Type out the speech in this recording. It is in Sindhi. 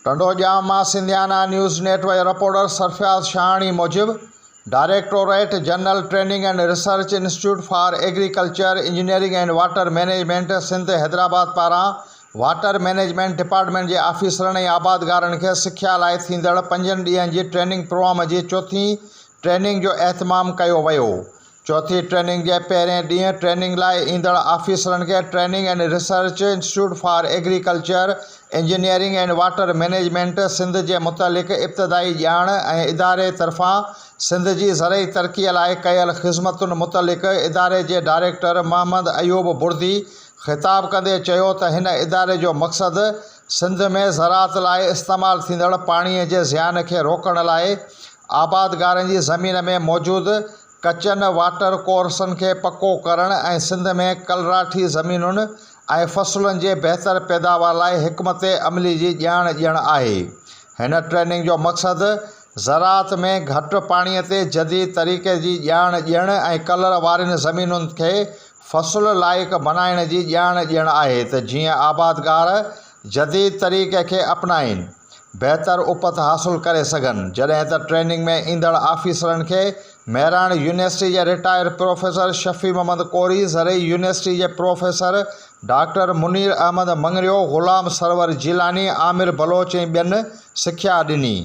ٽنڊوڄام مان Sindhiana news network reporter Sarfraz Shahani موجب directorate general training and research institute for agriculture engineering and water management Sindh Hyderabad پاران واٽر مئنيجمينٽ ڊپارٽمينٽ جي آفيسرن ۽ آبادگارن کي سکيا لاء ٿيندڙ پنجن ڏينهن جي ٽريننگ پروگرام جي چوٿين ٽريننگ جو اهتمام ڪيو ويو. چوٿين ٽريننگ جي پهرين ڏينهن ٽريننگ لاء ايندڙ آفيسرن کي training and research institute for agriculture engineering and water management Sindh جي متعلق ابتدائي ڄاڻ ۽ اداري طرفان سنڌ جي زرعي ترقي لاء ڪيل خذمتن متعلق اداري جي ڊائريڪٽر محمد ايوب بڙدي خطاب ڪندي چيو ته هن اداري جو مقصد سنڌ ۾ زراعت لاء استعمال ٿيندڙ پاڻي جي زيان کي روڪڻ لاء آبادگارن جي زمين ۾ موجود ڪچن واٽر ڪورسن کي پڪو ڪرڻ ۽ سنڌ ۾ ڪلراٺي زمينن ۽ فصلن جي بهتر پيداوار لاء حڪمت عملي جي ڄاڻ ڏيڻ آهي. هن ٽريننگ جو مقصد زراعت ۾ گهٽ پاڻي تي جديد طريقي جي ڄاڻ ڏيڻ ۽ ڪلر وارين زمينن کي فصل لائق بنائڻ جي ڄاڻ ڏيڻ آهي ته جيئن آبادگار جديد طريقي کي اپنائين. بهتر اپت حاصل ڪري سگهن، جڏهن ته ٽريننگ ۾ ايندڙ آفيسرن کي مهراڻ يونيورسٽي جي رٽائرڊ پروفيسر شفيع محمد ڪوري، زرعي يونيورسٽي جي پروفيسر ڊاڪٽر منير احمد مڱريو، غلام سرور جيلاني، عامر بلوچ ۽ ٻين سکيا ڏني.